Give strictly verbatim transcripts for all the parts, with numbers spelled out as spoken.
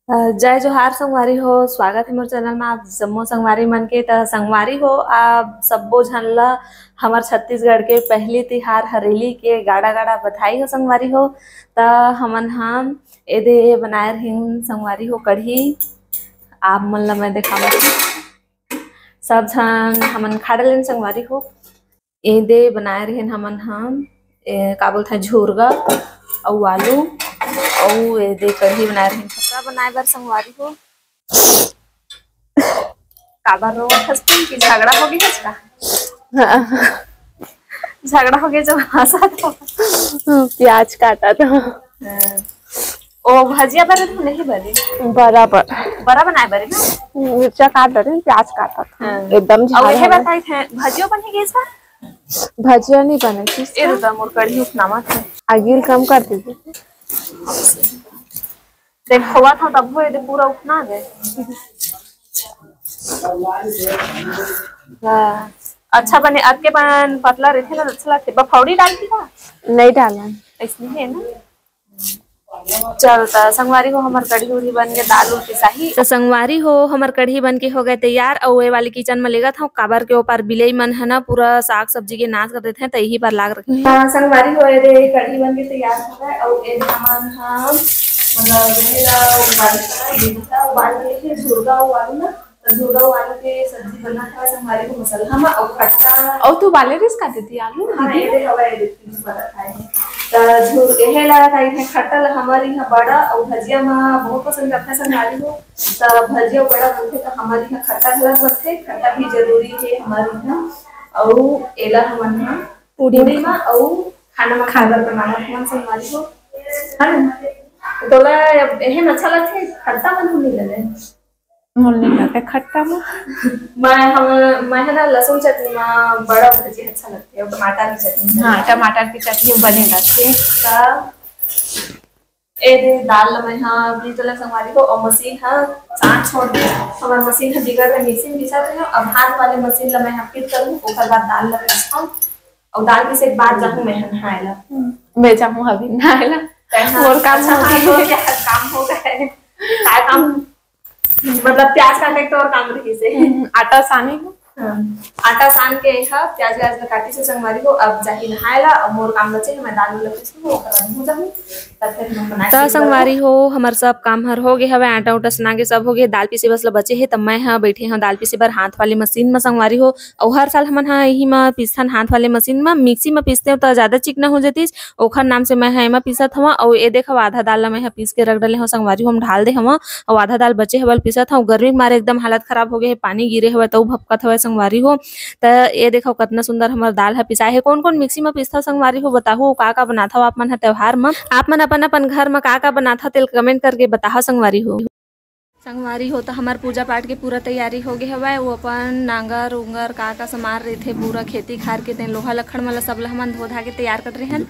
अ, जय जोहार संगवारी हो, स्वागत हे मोर चैनल में आप जम्मो संगवारी मन के। त संगवारी हो, आप सब्बो झन ला हमर छत्तीसगढ़ के पहली तिहार हरेली के गाड़ा गाड़ा बधाई हो संगवारी हो। त हमन ह एदे बनाए रहिन संगवारी हो कढ़ी, आप मन ला मैं देखावत हूँ। सब झन हमन खा डलेन संगवारी हो। एदे बनाए रहेन हमन ह, ए, का बोलथे, झुरगा अउ आलू, अउ एदे कढ़ी बनाए रहेन। छपरा बनाए बर संगवारी हो। काबर रोवत हस तुम कि झगड़ा हो गई हस का? हाँ। झगड़ा हो गया जो हंसा तो। प्याज काटा था। हाँ। ओ भजिया बरे तो नहीं बरे। बराबर। बरा बनाए बरे ना? मिर्चा काट डरे, प्याज काटा था। हाँ। एकदम और झारा यह है। बताई थे, भजियो बने गई इस बार? भजिया नहीं बने थी। ए रुका, मोर कढ़ी उठनावत हे। आगिल कम कर दीजिए। देख, खोवा था तब वो एदे पूरा उठना गए। हाँ। अच्छा बने, अतके बन पतला रहिथे ना, अच्छा लगथे। बफौड़ी डाल दी का? नहीं डालन। ऐसने है ना? चल, त संगवारी हो, हमर कढ़ी उढ़ी बन के, दाल उल पिसाही। त संगवारी हो, हमर कढ़ी बन के हो गए तैयार। अउ ए वाली किचन में लेगत हूँ, काबर के ओपार बिलई मन है ना, पूरा साग सब्जी के नाश कर देथे, त यही पर लाग रखे। हाँ, संगवारी हो, एदे कढ़ी बन के तैयार हो गए। अउ ए हमन ह, मतलब, यही ला उबाल के, उबाल के झुरगा उबालू ना, त झुरगा उबाल के सब्जी बना था संगवारी हो, मसाला हम अउ खट्टा। अउ तू उबाले रिस का दीदी आलू? हाँ, दीदी? एदे हवा, एदे पता खाए। त झुर-, एहे ला खाई है खट्टा ला हमर इहाँ बड़ा अउ भजिया म बहुत पसंद करथे संगवारी हो। त भजिया बड़ा बनथे त हमर इहाँ खट्टा घला बनथे, खट्टा भी जरूरी है हमर इहाँ। अउ एला हमन ह पूड़ी पूड़ी म। म अउ खाना म खाए बर बनावत हन संगवारी हो। है ना? तोला एहे म अच्छा लगथे, खट्टा मन नहीं लगे। मोर नहीं लगे खट्टा म। मैं, हम, मैं है ना लहसुन चटनी म बड़ा भजिया अच्छा लगथे अउ टमाटर की चटनी। हाँ, टमाटर की चटनी बने लगथे। त ए दे दाल ल मैं ह पीस डला संगवारी हो, अउ मशीन ह साथ छोड़ दे। हमर मशीन ह बिगड़ गए, मिक्सी में पिसा थे, अब हाथ वाले मशीन ल मैं ह फिट करूँ, ओकर बाद दाल ल पीसहूँ, अउ दाल पीसे के बाद जाहूँ मैं ह नहाए ला। हम्म, मैं जाहूँ अभी नहाए ला। तैं ह मोर काम अच्छा, हो हाँ, गए। तो क्या काम हो गए? काय काम? मतलब प्याज काटे के तो और काम रही से। हम्म, आटा सानी हो। हाँ। आटा सान के एक हा प्याज व्याज ल काटी से संगवारी हो, अब जाही नहाए ला, अब मोर काम बचे हे, मैं दाल उल पीसहूँ, ओकर बाद हो जाहूँ, तब फिर हम बनाए त शुरू करबो। संगवारी हो, हमर सब काम हर हो गे हवय, आटा उटा सना के सब हो गे, दाल पीसे बस ल बचे हे, तब मैं ह बैठे हूँ दाल पीसे बर हाथ वाली मशीन म संगवारी हो। अउ हर साल हमन ह इही म पीसथन हाथ वाले मशीन म, मिक्सी म पीसते त ज्यादा चिकना हो जतिस, ओखर नाम से मैं ह एमा पीसत हवं। अउ ए देखव आधा दाल ल मैं ह पीस के रख डले हवं संगवारी हो, हम ढाल दे हवं। अउ आधा दाल बचे हवय, पीसत हवं। गर्मी के मारे एकदम हालत खराब हो गे हे, पानी गिरे हवय त भपकत हवय संगवारी हो। त ए देखव कतना सुंदर हमर दाल ह पिसाए हे। कोन कोन मिक्सी म पीसथव संगवारी हो, बताहू, का का बनाथव आप मन ह त्योहार म? आप मन अपन अपन घर म का का बनाथव तेल कमेंट करके बताहव संगवारी हो। संगवारी हो, त हमर पूजा पाठ के पूरा तैयारी हो गे हवय। वो अपन नांगर उंगर का का सामान रहिथे, पूरा खेती खार के, तेन लोहा लखड़ मन ल सब ल हमन धो धा के तैयार कर रेहन।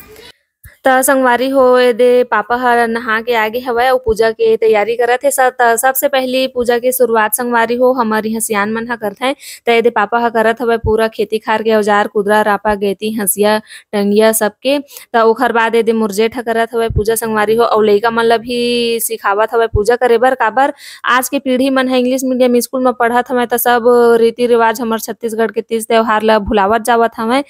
त संगवारी हो, ए दे पापा ह नहा के आगे हवय अउ पूजा के तैयारी करत हे। स-, त सबसे पहली पूजा के शुरुआत संगवारी हो, हमर इहाँ सियान मन ह करथे। त ए दे पापा ह करत हवय पूरा खेती खार के औजार, कुदरा, रापा, गेती, हंसिया, टंगिया सबके। त ओखर बाद ए दे मोर जेठ ह करत हवय पूजा संगवारी हो, अउ लइका मन ल भी सिखावत हवय पूजा करे बर। काबर आज के पीढ़ी मन ह इंग्लिश मीडियम स्कूल म पढ़त हवय, त सब रीति रिवाज हमर छत्तीसगढ़ के तीज त्योहार ल भुलावत जावत हवय।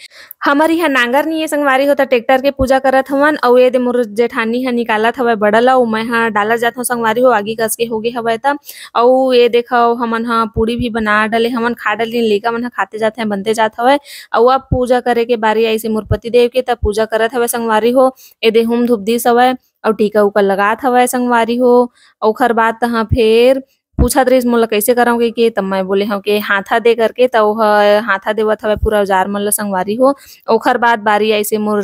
हमर इहाँ नांगर नइये संगवारी हो, त ट्रैक्टर के पूजा करत हवन, अउ ए दे मोर जेठानी ह निकालत हवय बड़ा ल, अउ मैं ह डालत जात हव संगवारी हो, आगी कस के होगे हवय त। अउ ए देखव, हमन ह पूड़ी भी बना डले हवन, खा डले, लइका मन ह खाते जात हे, बनते जात हवय। अउ अब पूजा करे के बारी आइसे मोर पति देव के, त पूजा करत हवय संगवारी हो। ए दे हूम धूप दिस हवय, अउ टीका उका लगात हवय संगवारी हो। ओखर बाद तहाँ फेर पूछत रहिस मोला कइसे करंव कहिके, तब मैं बोले हंव के हाथा दे करके, त ओह हाथा देवत हवय पूरा औजार मन ल संगवारी हो। ओखर बाद बारी आइसे मोर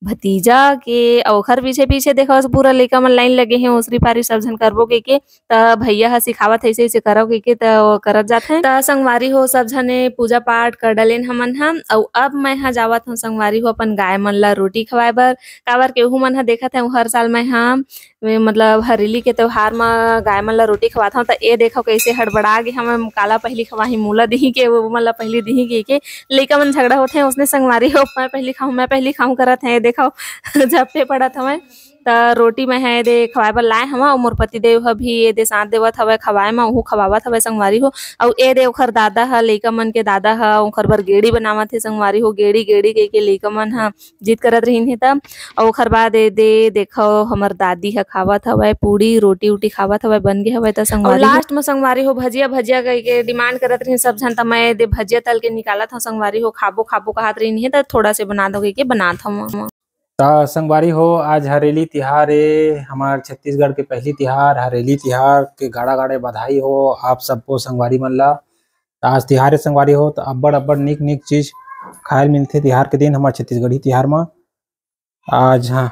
भतीजा के, अउ ओखर पीछे पीछे देखव पूरा लइका मन लाइन लगे हे, ओसरी पारी सब झन करबो कहिके, त भैया ह सिखावत हे, अइसे अइसे करव कहिके, त ओ करत जात हे। त संगवारी हो सब झने पूजा पाठ कर डलेन हमन ह, अउ अब मैं ह जावत हंव संगवारी हो अपन गाय मन ल रोटी खवाए बर, काबर के ओहू मन ह देखत हे, हर साल मैं ह ए, मतलब हरेली के त्योहार म गाय मन ल रोटी खवाथंव, त ए देखव कइसे हड़बड़ा गे हवय, काला पहिली खवाही, मोला दिही के, वो मन ल पहिली दिही के, के लइका मन झगड़ा होथे, उसने संगवारी हो, "मैं पहिली खाहूँ, मैं पहिली खाहूँ," करत हे। ए देखव, झप्पे पड़त हवय। त रोटी मैं ह ए दे खवाए बर लाए हवं, अउ मोर पति देव ह भी ए दे साथ देवत हवय खवाए म, उहू खवावत हवय संगवारी हो। अउ ए दे ओखर दादा ह, लइका मन के दादा ह, ओखर बर गेड़ी बनावत हे संगवारी हो। गेड़ी, गेड़ी कहिके लइका मन ह जिद करत रहिन हे त। अउ ओखर बाद ए दे देखव, हमर दादी ह खावत हवय, पूड़ी रोटी उटी खावत हवय, बन गे हवय त अउ संगवारी हो। लास्ट म संगवारी हो भजिया, भजिया कहिके डिमांड करत रहिन सब झन, त मैं ए दे भजिया तल के निकालत हव संगवारी हो, खाबो खाबो कहत रहिन हे त थोड़ा से बना दो कहिके बनात हव। त संगवारी हो, आज हरेली तिहार ए, हमर छत्तीसगढ़ के पहली तिहार, हरेली तिहार के गाड़ा गाड़े बधाई हो आप सबको संगवारी मन ला। त आज तिहार ए संगवारी हो, त अब्बड़ अब्बड़ निक निक चीज खाए ल मिलथे तिहार के दिन हमर छत्तीसगढ़ी तिहार म। आज हाँ,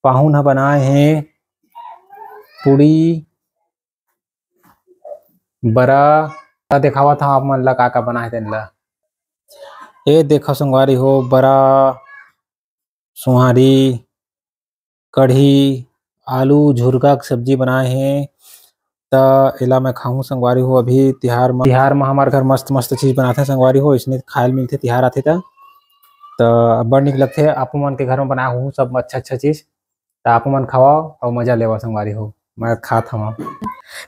पाहुन ह बनाए हे पूड़ी, बरा, त देखावत हव आप मन ला का का बनाए हे तेन ला। ए देखो संगवारी हो, बरा, सुहारी, कढ़ी, आलू झुरका के सब्जी बनाए हे। त एला मैं खाहूं संगवारी हो। अभी तिहार म, तिहार म हमर घर मस्त मस्त चीज बनाथे संगवारी हो, इसने खाए ल मिलथे तिहार आथे त। त अब्बड़ निक लगथे। आपो मन के घर म बनाए होहू सब अच्छा अच्छा चीज, त आपो मन खावव अउ मजा लेवव संगवारी हो। मैं खात हवं।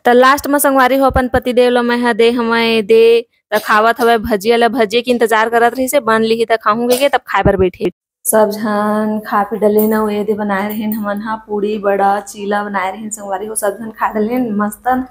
त लास्ट म संगवारी हो अपन पति देव ल मैं ह दे हवं ए दे, त खावत हवय भजिया ल। भजिया के इंतजार करत रहिस हे, बन लिही त खाहूं कहिके, तब खाए बर बैठे। सब झन खा पी डलेन अउ ए दे बनाए रहेन हमन ह पूड़ी, बड़ा, चीला बनाए रहेन संगवारी हो। सब झन खा डलेन मस्तन।